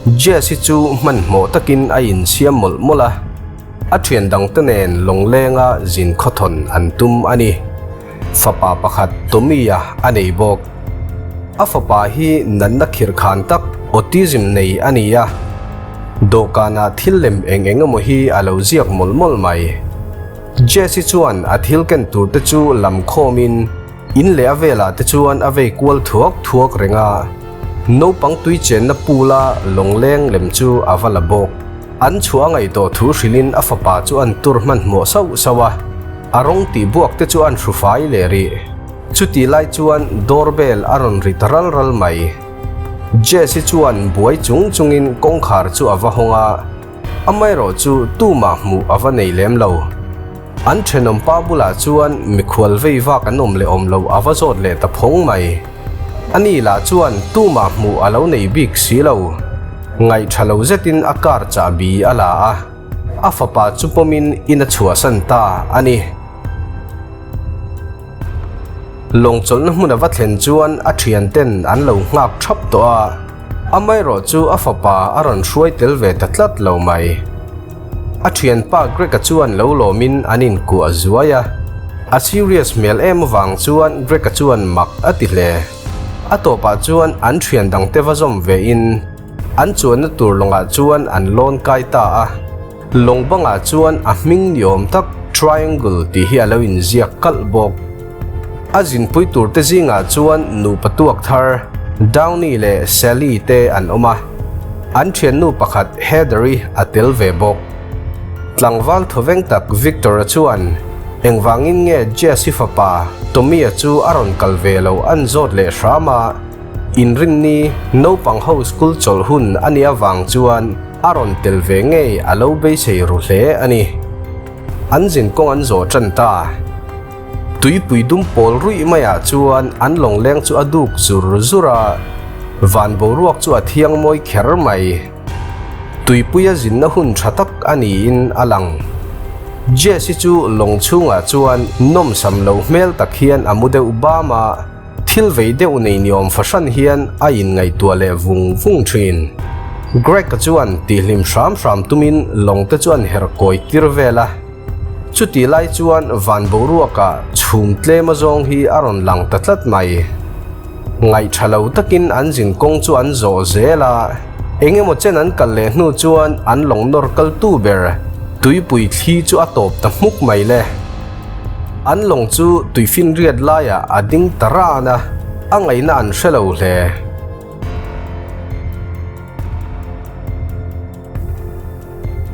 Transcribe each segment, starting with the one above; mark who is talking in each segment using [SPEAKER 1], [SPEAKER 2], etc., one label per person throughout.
[SPEAKER 1] Jess-i chu hmanhmawh takin a insiam mawlh mawlh a, a thian dangte nen lawnglenga zin khawthawn an tum a ni. Fapa pakhat Tommy-a a nei bawk. A fapa hi natna khirhkhan tak autism nei a ni a, dawhkanah thil lem eng eng emaw hi a lo ziak mawlh mawlh mai. Jess-i chuan a thil ken turte chu lam khawmin, In leh a velah te chuan a vei kual thuak thuak reng a, naupang tui chenna pool-a lawngleng lem chu a va la bawk. An chhuah a ngaih tawh thu hrilhin a fapa chu an tur hmanhmawh sauh sauh a, a rawng tih buak te chu an hru fai leh rih. Chutih lai chuan door bell a rawn ri ta ral ral mai. Jess-i chuan buai chung chungin kawngkhar chu a va hawng a, amaherawhchu tumah hmuh a va nei lem lo. An thenawm pa bulah chuan mikhual vei vak an awm leh awm lo a va zawt leh ta phawng mai. Ani lah chuan tumah hmuh a lo nei bik si lo. Ngaih tha lo zetin a car chahbi a la a, a fapa chu pawmin in a chhuahsan ta a ni. Lawng chawlhna hmun a va thlen chuan a thianten an lo nghak thap tawh a, amaherawhchu a fapa a rawn hruai tel ve ta tlat lo mai. A thianpa Greg-a chuan lo lawmin an inkuah zuai a, a serious hmel em avang chuan Greg-a chuan mak a ti hle. A tawpah chuan an thian dangte va zawm vein an chuanna tur lawngah chuan an lawn kai ta a. Lawng bangah chuan a hming ni awm tak Triangle tih hi a lo inziak kalh bawk. A zinpui turte zingah chuan nupa tuak thar Downey leh Sally te an awm a. An thiannu pakhat Heather-i a tel ve bawk. Tlangval thawveng tak Victor-a chuan engvangin nge Jess-i fapa Tommy-a chu a rawn kal ve lo an zawt leh hram a, inrinni naupang ho school chawlh hun a nih avang chuan a rawn tel ve ngei a lo beisei ru hle a ni. An zin kawng an zawh tan ta. Tuipui dum pawl ruih maiah chuan an lawngleng chu a duk zur zur a, van boruak chu a thiang mawi kher mai. Tuipuia zinna hun tha tak a niin a lang. Jess-i chu lawng chhungah chuan nawmsam lo hmel tak hian a mu deuh bam a, thil vei deuh nei niawm fahran hian a inngaihtuah leh vung vung thin. Greg-a chuan tihhlim hram hram tumin lawngte chu an herh kawi tir vel a. Chutih lai chuan van boruaka chhum tlem azawng hi a rawn lang ta tlat mai. Ngaihtha lo takin an zin kawng chu an zawh zel a, eng emaw chen an kal leh hnu chuan an lawng nawr kal tu ber tuipui thli chu a tawp ta hmuk mai le. An lawng chu tuifinriat laiah a ding ta ran a, a ngaihna an hre lo hle.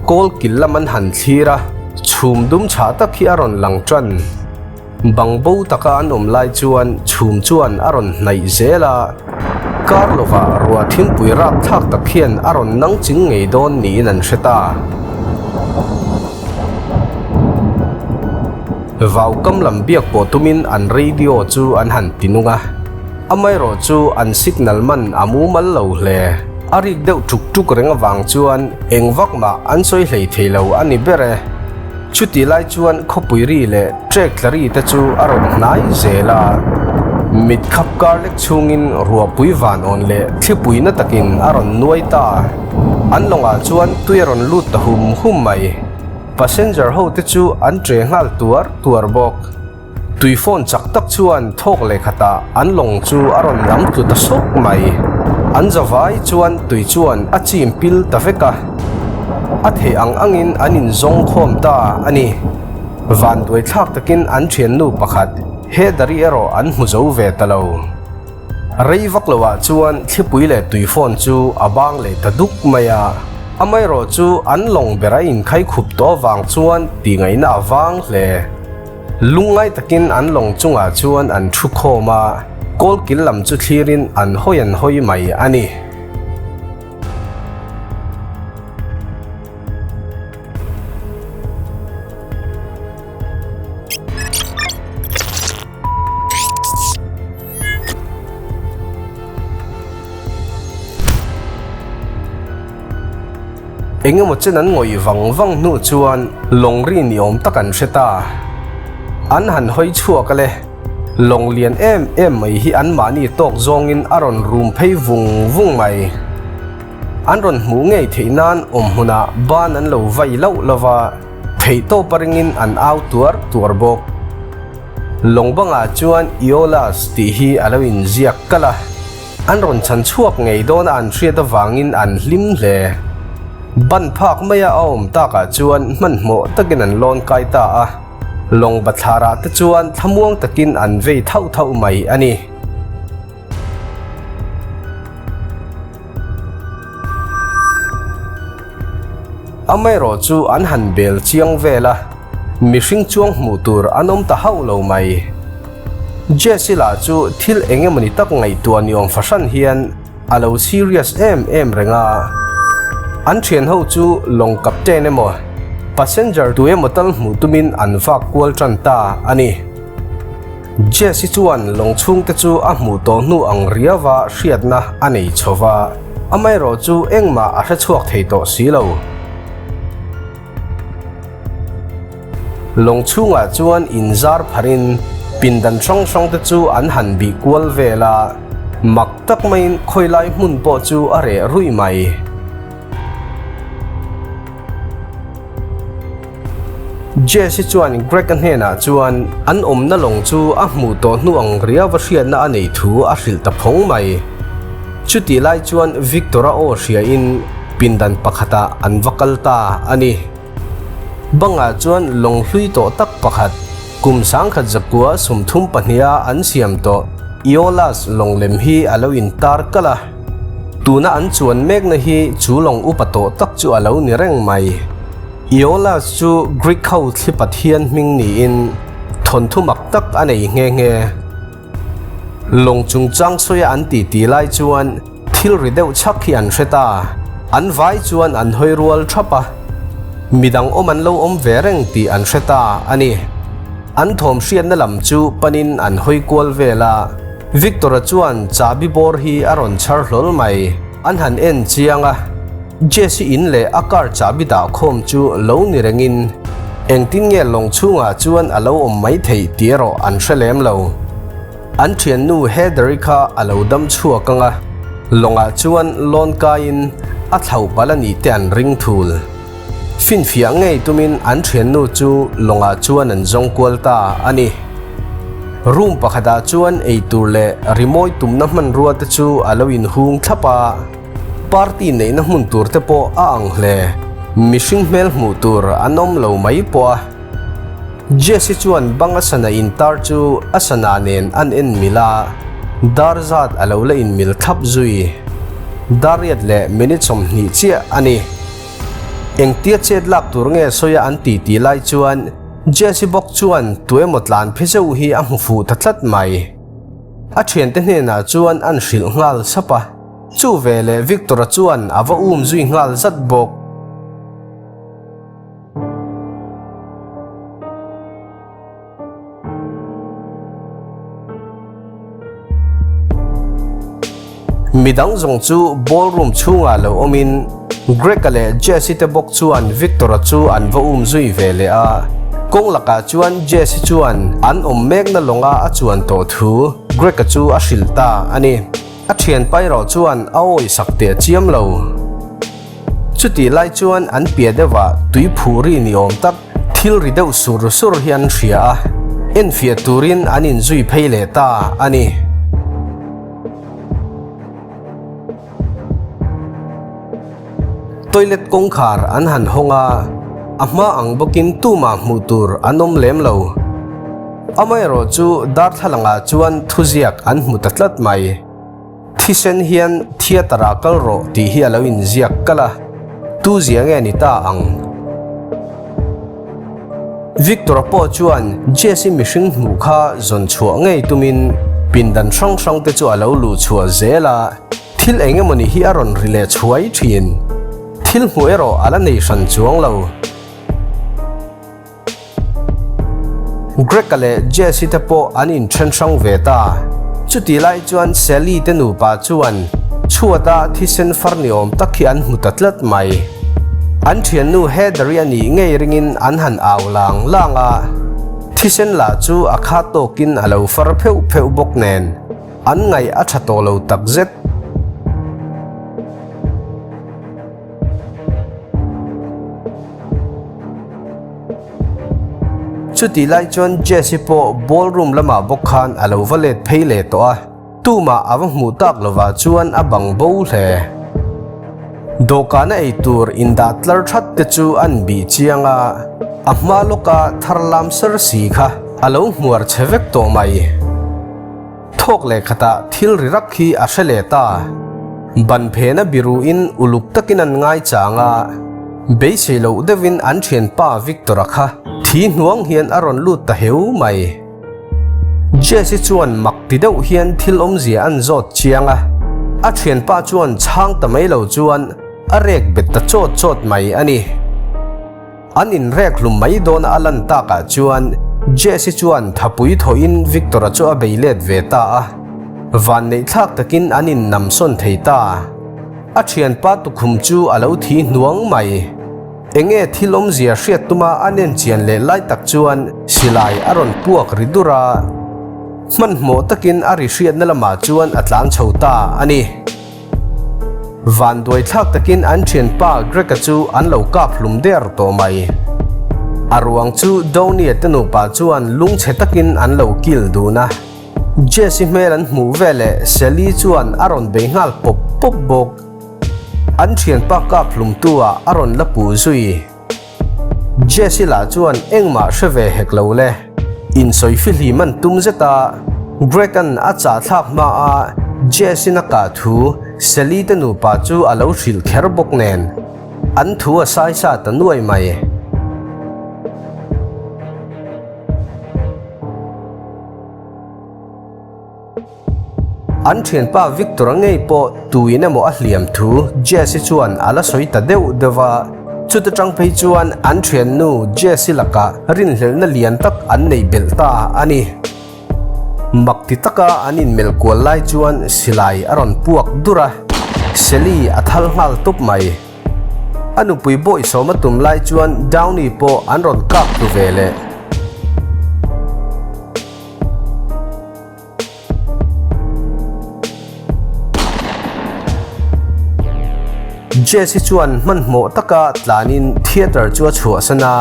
[SPEAKER 1] Kawl kil lam an han thlir a, chhum dum chhah tak hi a rawn lang tan. Bang bo taka an awm lai chuan chhum chuan a rawn hnaih zel a, kar lovah ruah thingpui rap thlak tak hian a rawn nang ching ngei dawn niin an hre ta. Vau kam lam biak pawh tumin an radio chu an han ti nung a. Amaherawhchu an signal man a mumal lo hle. A rik deuh tuk tuk reng avang chuan eng vak mah an sawi hlei thei lo a ni ber e. Chutih lai chuan khawpui ri leh trek tla ri te chu a rawn hnai zel a. Mit khap kar lek chhungin ruahpui van awn leh thlipui na takin a rawn nuai ta. An lawngah chuan tui a rawn lut ta hum hum mai. Passenger ho te chu an tre nghal tuar tuar bawk. Tui phone chak tak chuan thawk leh khatah an lawng chu a rawn lam tlu ta sawk mai. An zavai chuan tui chuan a chim pil ta vek a. A theih ang angin an inzawng khawm ta a ni. Vanduai thlak takin an thiannu pakhat Heather-i erawh an hmu zo ve ta lo. Rei vak loah chuan thlipui leh tui phone chu a bang leh ta duk mai a. Amaherawhchu an lawng ber a inkhai khup tawh avang chuan tihngaihna a vang hle. Lungngai takin an lawng chungah chuan an thu khawm a, kawlkil lam chu thlirin an hawi an hawi mai a ni. Engemaw chen an ngawih vang vang hnu chuan lawng ri ni awm tak an hre ta. An han hawi chhuak a le. Lawng lian em em mai hi anmahni tawk zawngin a rawn rum phei vung vung mai. An rawn hmuh ngei theih nan awm hmunah ban an lo vai loh lo va, theihtawp a ringin an au tuar tuar bawk. Lawng bangah chuan Aeolus tih hi a lo inziak kalh a. An rawn chhan chhuak ngei dawn a an hriat avangin an hlim hle. Ban phak maia a awm takah chuan hmanhmawh takin an lawn kai ta a, lawng bathlarah te chuan thlamuang takin an vei thauh thauh mai a ni. Amaherawh chu an han bel chiang vel a. Mihring chuang hmuh tur an awm ta hauh lo mai. Jesse lah chu thil eng emawni tak ngaihtuah ni awm fahran hian a lo serious em em reng a. An thian ho chu lawng captain emaw, passenger tu emaw tal hmuh tumin an vak kual tan ta a ni. Jesse chuan lawng chhungte chu a hmuh tawh hnu ang riauva hriatna a nei chho va, amaherawh chu engmah a hrechhuak thei tawh si lo. Lawng chhungah chuan inzar pharin pindan hrang hrang te chu an han bih kual vel a, mak tak maiin khawilai hmun pawh chu a reh ruih mai. Jesse chuan Greg-a hnenah chuan an awmna lawng chu a hmuh tawh hnu ang riauva hriatna a nei thu a hrilh ta phawng mai. Chutih lai chuan Victor-a aw hriain pindan pakhatah an va kal ta a ni. Bangah chuan lawng hlui tawh tak pakhat, kum sangkhat zakua 32 a an siam tawh Aeolus lawng lem hi a lo intar kalh a. Tuna an chuan mekna hi chu lawng upa tawh tak chu a lo ni reng mai. Aeolus chu Greek ho thli pathian hming niin thawnthu mak tak a nei nghe nghe. Lawng chungchang sawia an ti ti lai chuan thil ri deuh chhak hi an hre ta. An vai chuan an hawi rual thap a, midang awm an lo awm ve reng tih an hre ta a ni. An thawm hriatna lam chu panin an hawi kual vel a, Victor-a chuan chahbi bawr hi a rawn chhar hlawl mai. An han en chiang a, Jesse in leh a car chahbi dah khawm chu lo ni rengin engtin nge lawng chhungah chuan a lo awm mai theih tih erawh an hre lem lo. An thiannu Heather-i kha a lo dam chhuak ang a, lawngah chuan lawn kaiin a thlauh palh a nih te an ring thul. Finfiah ngei tumin an thiannu chu lawngah chuan an zawng kual ta a ni. Room pakhatah chuan eitur leh rimawi tumna hmanrua te chu a lo inhung thlap a. Party neihna hmun tur te pawh a ang hle. Mihring hmel hmuh tur an awm lo mai pawh a. Jesse chuan bang a sana intar chu a sana nen an en mil a, dar zat a lo la inmil thlap zui. Dar riat leh minute 20 chiah a ni. Engtia chet lak tur nge sawi a an ti tih lai chuan Jesse bawk chuan tuemaw tlan phe zeuh hi a hmu fuh ta tlat mai. A thiante hnenah chuan an hrilh nghal sap a. Chu veleh Victor-a chuan a va um zui nghal zat bawk. Midang zawng chu ballroom chhungah lo awmin Greg-a leh Jesse te bawk chuan Victor-a chu an va um zui ve leh a. Kawng lakah chuan Jesse chuan an awm mekna lawnga a chuan tawh thu Greg-a chu a hrilh ta a ni. A thianpa erawh chuan a awi sak teh chiam lo. Chutih lai chuan an piah deuhah tui phuh ri ni awm tak thil ri deuh sur sur hi an hria a, enfiah turin an inzui phei leh ta a ni. Toilet kawngkhar an han hawng a, a hma ang bawkin tumah hmuh tur an awm lem lo. Amaherawh chu darthlalangah chuan thuziak an hmu ta tlat mai. Thisen hian theatre ah kal rawh tih hi a lo inziak kalh a, tu zia nge ni ta ang? Victor-a pawh chuan Jesse mihring hmuh kha zawn chhuah ngei tumin pindan hrang hrang te chu a lo luh chhuah zel a. Thil eng emawni hi a rawn ri leh chhuai thin. Thil hmuh erawh a la nei hran chuang lo. Greg-a leh Jesse te pawh an inthen hrang ve ta. Chutih lai chuan Sally te nupa chuan chhuata thisen far ni awm tak hi an hmu ta tlat mai. An thiannu Heather-i a nih ngei ringin an han au lang lang a. Thisen lah chu a kha tawkin a lo far pheuh pheuh bawk nen. An ngaih a tha tawh lo tak zet. Chutih lai chuan Jess-i pawh ballroom lamah bawk khan a lo va let phei leh tawh a, tumah a va hmuh tak lovah chuan a bang bo hle. Dawhkana eitur indah tlar that te chu an bih chiang a, a hma lawka tharlam ser si kha a lo hmuar chhe vek tawh mai. Thawk leh khatah thil ri rak hi a hre leh ta. Ban phena biruin uluk takin an ngai chang a, beisei loh deuhin an thianpa Victor-a kha thi hnuang hian a rawn lut ta heu mai. Jesse chuan mak ti deuh hian thil awmzia an zawt chiang a, a thianpa chuan chhang ta mai lo chuan a rek bet ta chawt chawt mai a ni. An inrek hlum mai dawna a lan takah chuan Jesse chuan thapui thawhin Victor-a chu a bei let ve ta a, vanneihthlak takin an innamsawn thei ta. A thianpa tukhum chu a lo thi hnuang mai. Enge thil awmzia hriat tuma a nen chian leh lai tak chuan silai a rawn puak ri dur a, hmanhmawh takin a ri hriatna lamah chuan a tlan chho ta a ni. Vanduai thlak takin an thianpa Greg-a chu an lo kap hlum der tawh mai. A ruang chu Downey-a te nupa chuan lungchhe takin an lo kil dun a. Jesse hmel an hmuh veleh Sally chuan a rawn bei nghal pawp pawp bawk. An thianpa kap hlumtu ah a rawn la puh zui. Jesse lah chuan engmah hre ve hek lo le. Insawi fihlim an tum zet a, Greg-a'n a chah thlak hma a Jesse-in a kah thu Sally te nupa chu a lo hrilh kher bawk nen, an thu a saisa ta nuai mai. An thianpa Victor-a ngei pawh tuin emaw a hliam thu Jess-i chuan a la sawi ta deuh deuh a, chuta tang phei chuan an thiannu Jess-i lakah rinhlelhna lian tak an nei belh ta a ni. Mak ti taka an inmelh kual lai chuan silai a rawn puak dur a, Sally a thal nghal tawp mai. A nupui bawihsawm a tum lai chuan Downey pawh an rawn kap tlu ve leh. Jesse chuan hmanhmawh taka tlanin theatre chu a chhuahsan a,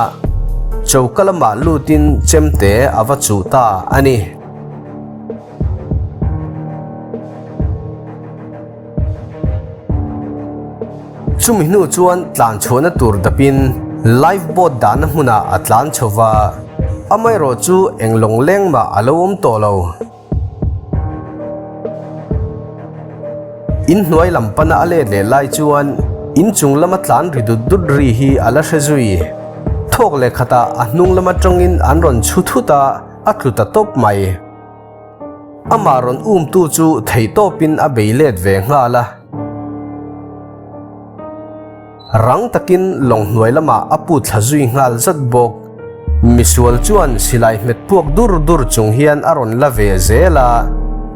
[SPEAKER 1] choka lamah lutin chemte a va chuh ta a ni. Chumi hnu chuan tlan chhuahna tur dapin life boat dahna hmunah a tlan chho va, amaherawh chu eng lawng leng mah a lo awm tawh lo. In hnuai lam pana a let leh lai chuan in chung lama tlan ri dut dut ri hi a la hre zui. Thawk leh khatah a hnung lam atangin an rawn chhu thut a, a tlu ta tawp mai. Amah rawn umtu chu theihtawpin a bei let ve nghal a. Rang takin lawng hnuai lamah a put thla zui nghal zat bawk. Misual chuan silai hmet puak dur dur chung hian a rawn la ve zel a,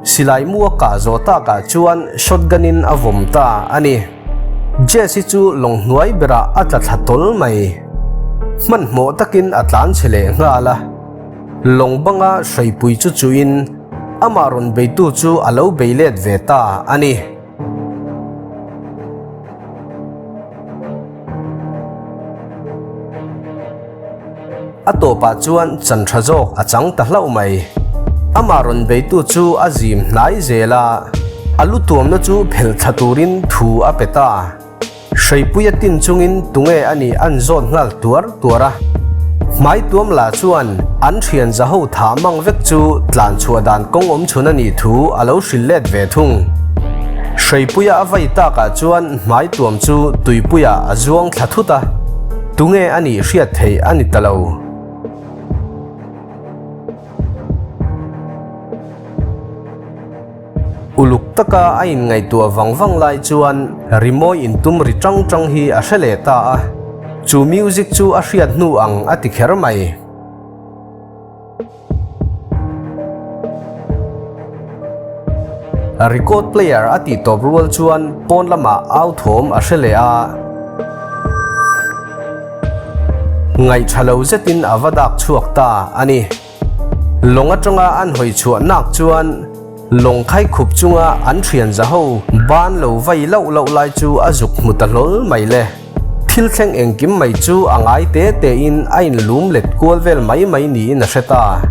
[SPEAKER 1] silai mu a kah zawh takah chuan shotgun in a vawm ta a ni. Jess-i chu lawng hnuai berah a tla thla tawl mai. Hmanhmawh takin a tlan chhe leh nghal a. Lawng banga hreipui chu chuin amah rawn beitu chu a lo bei let ve ta a ni. A tawpah chuan chan tha zawk a chang ta hlauh mai. Amah rawn beitu chu a zim hnai zel a, a lu tuamna chu phelh thla turin thu a pe ta. Hreipuia tin chungin tunge a nih an zawt nghal tuar tuar a. Hmai tuam lah chuan an thian zaho thah mang vek chu tlan chhuah dan kawng awm chhun a nih thu a lo hrilh let ve thung. Hreipuia a vai takah chuan hmai tuam chu tuipuiah a zuang thla thut a, tunge a nih hriat theih a ni ta lo. Uluk taka a inngaihtuah vang vang lai chuan rimawi intum ri tang tang hi a hre leh ta a, chu music chu a hriat hnu ang a ti kher mai. Record player a tih tawp rual chuan pawn lamah au thawm a hre leh a, ngaihṭha lo zetin a va dak chhuak ta a ni. Lawng atanga an hawi chhuah nak chuan lawng khai khup chunga an thian za ho ban lo vai lauh lauh lai chu a zuk hmu ta hlawl mai le. Thil thleng engkim mai chu a ngai te tein a inlum let kual vel mai mai niin a hre ta.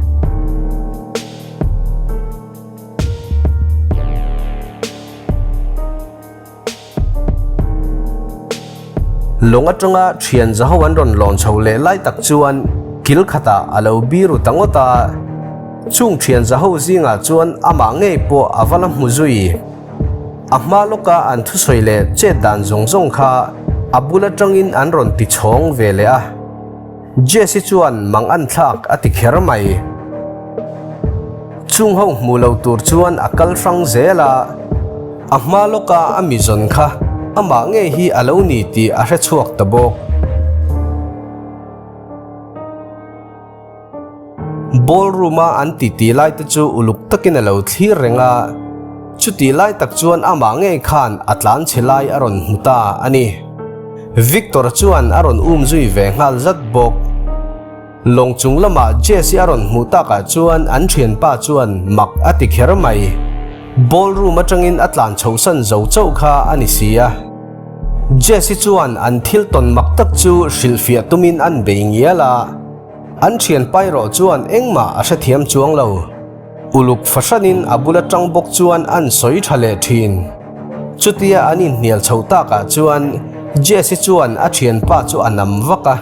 [SPEAKER 1] Lawng atanga thian zaho an rawn lawn chho leh lai tak chuan kil khatah a lo biru ta ngawt a. Chung thian zaho zingah chuan amah ngei pawh a va la hmu zui. A hma lawka an thusawi leh chet dan zawng zawng kha a bul atangin an rawn ti chhawng ve leh a. Jesse chuan mang an thlak a ti kher mai. Chung ho hmu lo tur chuan a kal hrang zel a, a hma lawka a mi zawn kha amah ngei hi a lo ni tih a hre chhuak ta bawk. Ballroom a an titi lai te chu uluk takin a lo thlir reng a, chutih lai tak chuan amah ngei khan a tlan chhe lai a rawn hmu ta a ni. Victor chuan a rawn um zui ve nghal zat bawk. Lawng chung lamah Jess-i a rawn hmuh takah chuan an thianpa chuan mak a ti kher mai. Ballroom atangin a tlan chhohsan zo chauh kha a ni si a. Jess-i chuan an thil tawn mak tak chu hrilhfiah tumin an bei ngial a. An thianpa erawh chuan engmah a hrethiam chuang lo. Uluk fahranin a bula tang bawk chuan an sawi tha leh thin. Chutia an inhnial chho takah chuan Jesse chuan a thianpa chu a nam vak a,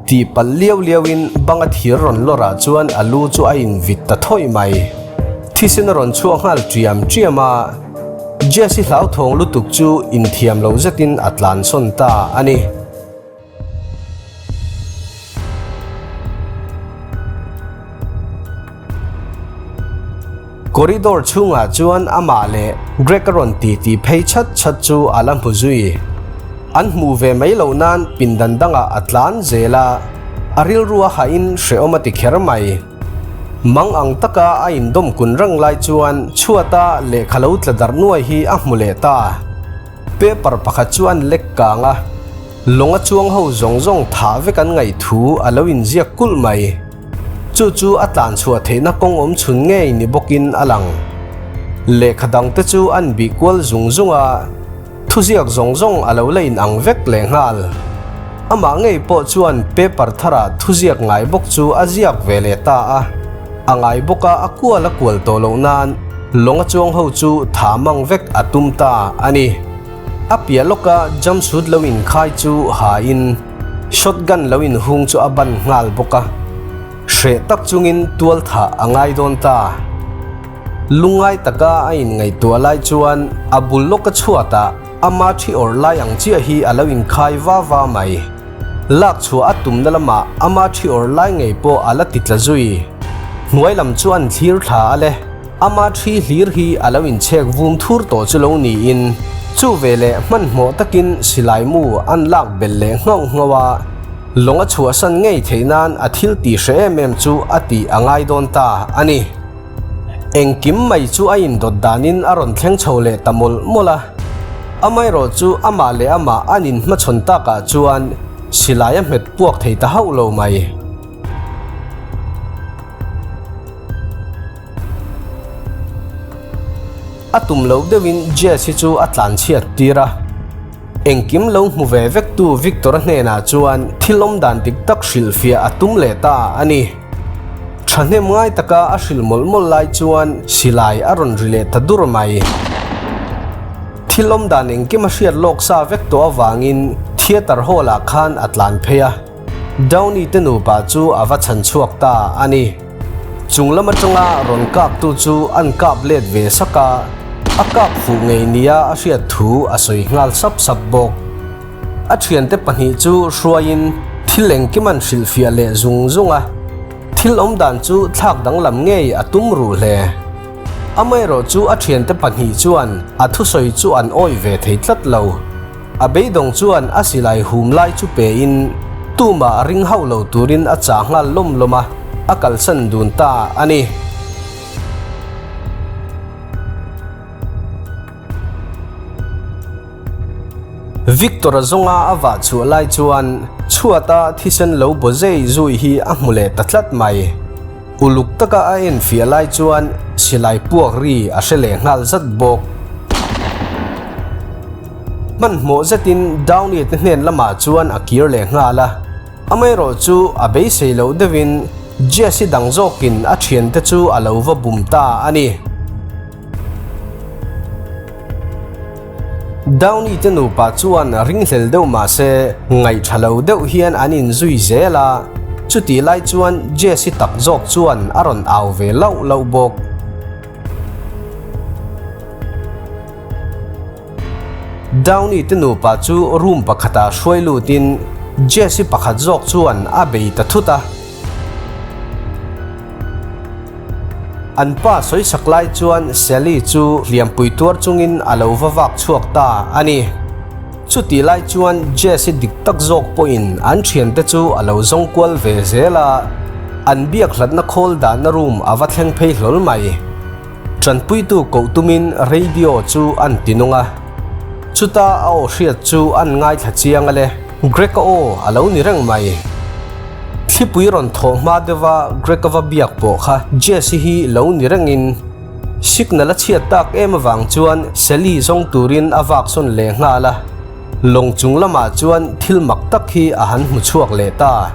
[SPEAKER 1] tihpalh liau liauin banga thir rawn lawrah chuan a lu chu a invit ta thawih mai. Thisen a rawn chhuak nghal ṭiam ṭiam a, Jesse hlauthawng lutuk chu inthiam lo zetin a tlansawn ta a ni. Corridor chhungah chuan amah leh Greg a rawn ti ti phei chat chat chu a la hmu zui. An hmuh ve mai loh nan pindan dangah a tlan zel a, a rilru a hahin hrehawm a ti kher mai. Mang ang taka a indawm kun reng lai chuan chhuata lehkha lo tla darh nuai hi a hmu leh ta. Paper pakhat chu an lek kang a, lawng a chuang ho zawng zawng thah vek an ngaih thu a lo inziak kulh mai. Chu chu a tlan chhuah theihna kawng awm chhun ngei ni bawkin a lang. Lehkha dang te chu an bih kual zung zung a, thuziak zawng zawng a lo la inang vek leh nghal. Amah ngei pawh chuan paper tharah thuziak ngai bawk chu a ziak ve leh ta a, a ngai bawka a kual a kual tawh loh nan lawng a chuang ho chu tha mang vek a tum ta a ni. A piah lawka jumpsuit lo inkhai chu hain shotgun lo inhung chu a ban nghal bawk a, hreh tak chungin tual thah a ngai dawn ta. Lungngai taka a inngaihtuah lai chuan a bul lawka chhuatah ama thi awrh lai ang chiah hi a lo inkhai va va mai. Lak chhuah a tumna lamah ama thi awrh lai ngei pawh a la ti tla zui. Hnuai lam chu an thlir thla a le. Ama thi hlir hi a lo inchhek vum thur tawh chu lo niin, chu veleh hmanhmawh takin silai mu an lak belh leh nghauh nghauh a, lawng a chhuahsan ngei theih nan a thil tih hreh em em chu a tih a ngai dawn ta a ni. Engkim mai chu a indawt danin a rawn thleng chho leh ta mawlh mawlh a. Amaherawh chu amah leh amah an inhmachhawn takah chuan silai a hmet puak thei ta hauh lo mai. A tum loh deuhin Jess hi chu a tlanchhiat tir a. Engkim lo hmu ve vektu Victor-a hnenah chuan thil awm dan dik tak hrilhfiah a tum leh ta a ni. Thahnem ngai taka a hrilh mawlh mawlh lai chuan silai a rawn ri leh ta dur mai. Thil awm dan engkim a hriat lawk sa vek tawh avangin theatre hall-ah khan a tlan phei a. Downey te nupa chu a va chhan chhuak ta a ni. Chung lam atanga rawn kaptu chu an kap let ve sak a, a kap fuh ngei nia a hriat thu a sawi nghal sap sap bawk. A thiante pahnih chu hruaiin thil engkim an hrilhfiah leh zung zung a, thil awmdan chu thlak danglam ngei a tum ruh hle. Amaherawh chu a thiante pahnih chuan a thusawi chu an awih ve thei tlat lo. A beidawng chuan a silai hum lai chu pein tumah ring hauh lo turin a chah nghal lawm lawm a, a kalsan dun ta a ni. Victor-a zawnga a vah chhuah lai chuan chhuata thisen lo baw zei zui hi a hmu leh ta tlat mai. Uluk taka a enfiah lai chuan silai puak ri a hre leh nghal zat bawk. Hmanhmawh zetin Downey te hnen lamah chuan a kir leh nghal a. Amaherawhchu a beisei loh deuhin Jesse dang zawkin a thiante chu a lo va bum ta a ni. Downey te nupa chuan ringhlel deuh mah se ngaih tha lo deuh hian an inzui zel a, chutih lai chuan Jesse tak zawk chuan a rawn au ve lauh lauh bawk. Downey te nupa chu room pakhatah hruai lutin Jesse pakhat zawk chuan a bei ta thut a. An pa sawisak lai chuan Sally chu hliampui tuar chungin a lo va vak chhuak ta a ni. Chutih lai chuan Jess-i dik tak zawk pawhin an thiante chu a lo zawng kual ve zel a, an biak hlatna khawl dahna room a va thleng phei hlawl mai. Tanpuitu koh tumin radio chu an ti nung a, chuta a aw hriat chu an ngaithla chiang a le. Greg-a aw a lo ni reng mai. Thlipui rawn thawh hma deuha Greg-a va biak pawh kha Jesse hi lo ni rengin signal a chhiat tak em avang chuan Sally zawng turin a vak sawn leh nghal a, lawng chung lamah chuan thil mak tak hi a han hmu chhuak leh ta.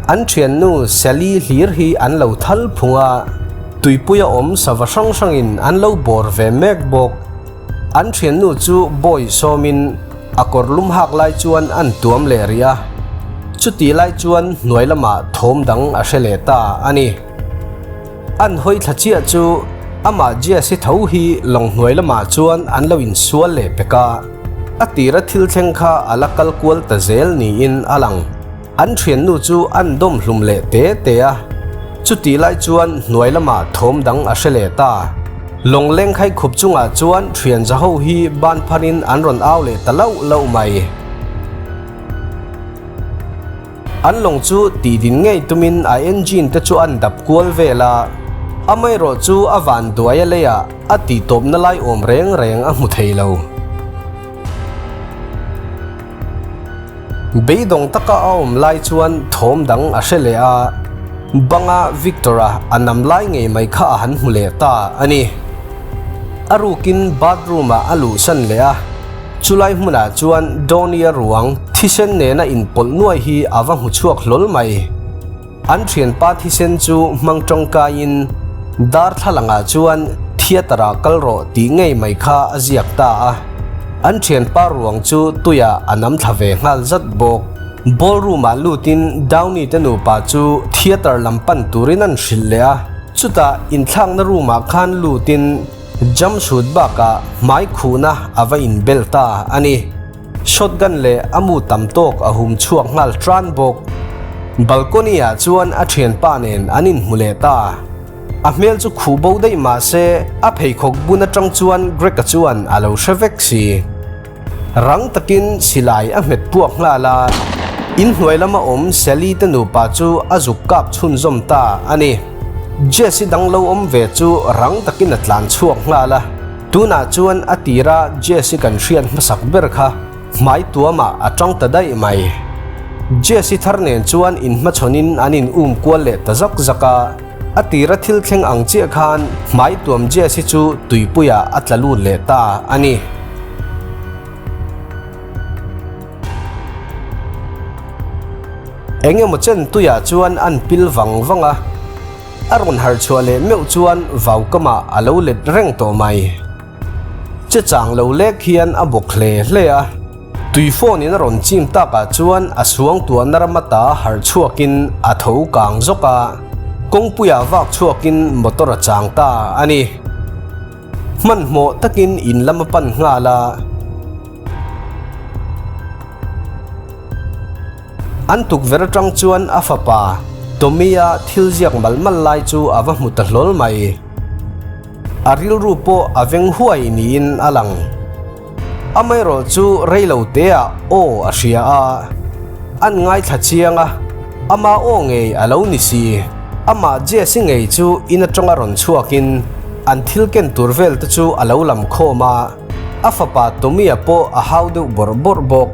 [SPEAKER 1] An thiannu Sally hlir hi an lo thal phung a, tuipuia awm sava hrang hrangin an lo bawr ve mek bawk. An thiannu chu bawi sawmin a kawr lum hak lai chuan an tuam leh rih a, chutih lai chuan hnuai lamah thawm dang a hre leh ta a ni. An hawi thla chiah chu amah Jesse tho hi lawng hnuai lamah chuan an lo insual leh pek a, a tira thil thleng kha a la kal kual ta zel niin a lang. An thiannu chu an dawm hlum leh te te a, chutih lai chuan hnuai lamah thawm dang a hre leh ta. Lawng leng khai khup chungah chuan thian za ho hi ban pharin an rawn au leh ta lauh lauh mai. An lawng chu tih din ngei tumin a engine te chu an dap kual vel a, amaherawh chu a van duai a leiah a tih tawpna lai awm reng reng a hmu thei lo. Beidawng taka a awm lai chuan thawm dang a hre leh a, banga Victor-a a nam lai ngei mai kha a han hmu leh ta a ni. A rukin bathroom-ah a luhsan leh a, chulai hmunah chuan Donnie-a ruang thisen nena inpawlh nuai hi a va hmu chhuak hlawl mai. An thianpa thisen chu hmang tawngkaiin darthlalangah chuan theatre ah kal rawh tih ngei mai kha a ziak ta a. An thianpa ruang chu tuiah a nam thla ve nghal zat bawk. Ballroom ah lutin Downey te nupa chu theatre lam pan turin an hrilh leh a. Chutah inthlakna room ah khan lutin jumpsuit bakah hmai khuhna a va inbel ta a ni. Shotgun leh a mu tam tawk a hum chhuak nghal tran bawk. Balcony ah chuan a thianpa nen an inhmu leh ta. A hmel chu khuh bo daih mah se a pheikhawk bun atang chuan Greg-a chuan a lo hre vek si. Rang takin silai a hmet puak nghal a, inhnuai lama awm Sally te nupa chu a zuk kap chhunzawm ta a ni. Jesse dang lo awm ve chu rang takin a tlan chhuak nghal a. Tunah chuan a tira Jesse kan hriat hmasak ber kha hmai tuamah a tang ta daih mai. Jesse thar nen chuan inhmachhawnin an in um kual leh ta zak zak a, a tira thil thleng ang chiah khan hmai tuam Jesse chu tuipuiah a tla lut leh ta a ni. Eng emaw chen tuiah chuan an pil vang vang a. A rawn harh chhuah leh meuh chuan vau kamah a lo let reng tawh mai. Che chang lo lek hian a bawk hle hle a, tui phone in a rawn chim takah chuan a suang tuahna ram ata harh chhuakin a tho kang zawk a, kawngpuiah vak chhuakin motor a chang ta a ni. Hmanhmawh takin in lam a pan nghal a. An tukverh atang chuan a fapa Tommy-a thil ziak mal mal lai chu a va hmu ta hlawl mai. A rilru pawh a veng huai niin a lang. Amaherawh chu rei lo teah aw a hria a, an ngaithla chiang a, ama aw ngei a lo ni si. Amah Jesse ngei chu in atanga rawn chhuakin an thil ken tur vel te chu a lo lam khawm a, a fapa Tommy-a pawh a hau deuh bawrh bawrh bawk.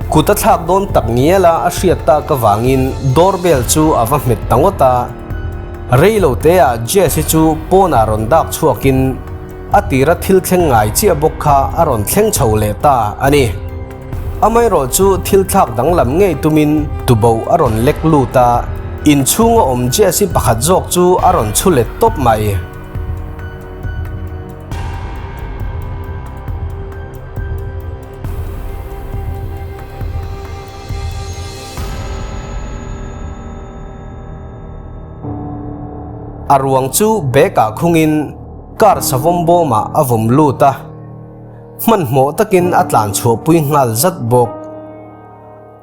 [SPEAKER 1] Kut a thlak dawn tak ngial a a hriat tak avangin doorbell chu a va hmet ta ngawt a. Rei lo teah Jess hi chu pawnah rawn dak chhuakin A tira thil thleng ngai chiah bawk kha a rawn thleng chho leh ta a ni. Amaherawh chu thil thlak danglam ngei tumin tuboh a rawn lek lut a, inchhunga awm Jesse pakhat zawk chu a rawn chhu let tawp mai. A ruang chu bag ah khungin car savawm bawmah a vawm lut a, hmanhmawh takin a tlan chhuahpui nghal zat bawk.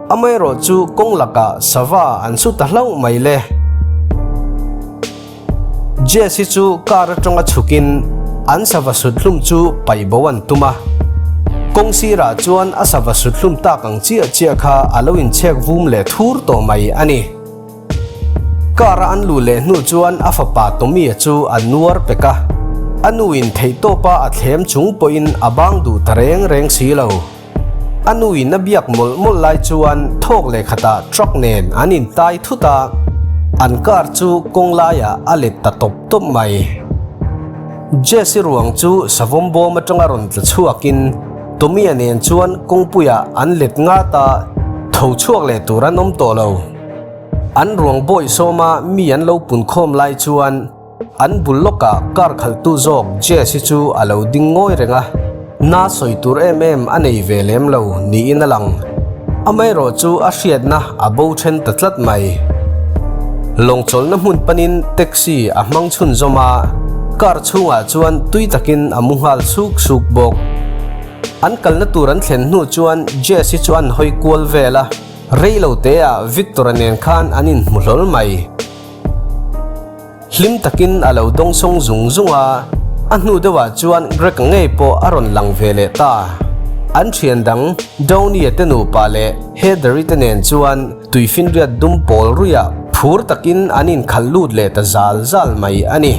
[SPEAKER 1] Amaherawh chu kawng lakah sava an su ta hlauh mai le. Jess-i chu car atanga chhukin an sava suthlum chu paih bo an tum a. Kawng sirah chuan a sava suthlum tak ang chiah chiah kha a lo inchhek vum leh thur tawh mai a ni. Car a an luh leh hnu chuan a fapa Tommy-a chu a nuar pek a, a nu in theihtawpa a thlem chung pawhin a bang duh ta reng reng si lo. A nu in a biak mawlh mawlh lai chuan thawk leh khatah truck nen an in tai thut a, an car chu kawng laiah a let ta tawp tawp mai. Jesse ruang chu savawm bawm atanga rawn tla chhuakin Tommy-a nen chuan kawngpuiah an let ngat a, tho chhuak leh tur an awm tawh lo. An ruang bawih sawma mi an lo punkhawm lai chuan An bul lawkah car khalhtu zawk Jess hi chu a lo ding ngawi reng a, na sawi tur em em a nei ve lem lo niin a lang. Amaherawh chu a hriatna a bo then ta tlat mai. Lawngchawlhna hmun panin taxi a hmang chhunzawm a, car chhungah chuan tui takin a mu nghal suk suk bawk. An kalna tur an thlen hnu chuan Jess hi chu an hawi kual vel a, rei lo teah Victor-a nen khan an inhmu hlawl mai. Hlim takin a lo dawngsawng zung zung a, a hnu deuhah chuan Greg-a ngei pawh a rawn lang ve leh ta. An thian dang Downey-a te nupa leh Heather-i te nen chuan tuifinriat dum pawl ruiah phur takin an inkhalh lut leh ta zal zal mai a ni.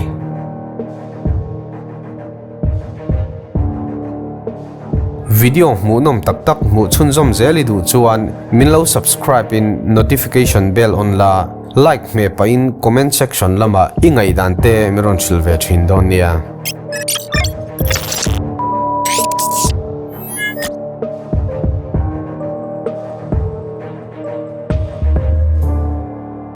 [SPEAKER 1] Video hmuhnawm tak tak hmuh chhunzawm zel i duh chuan min lo subscribe in notification bell on la, like hmeh pahin comment section lamah i ngaihdan te min rawn hrilh ve thin dawn nia.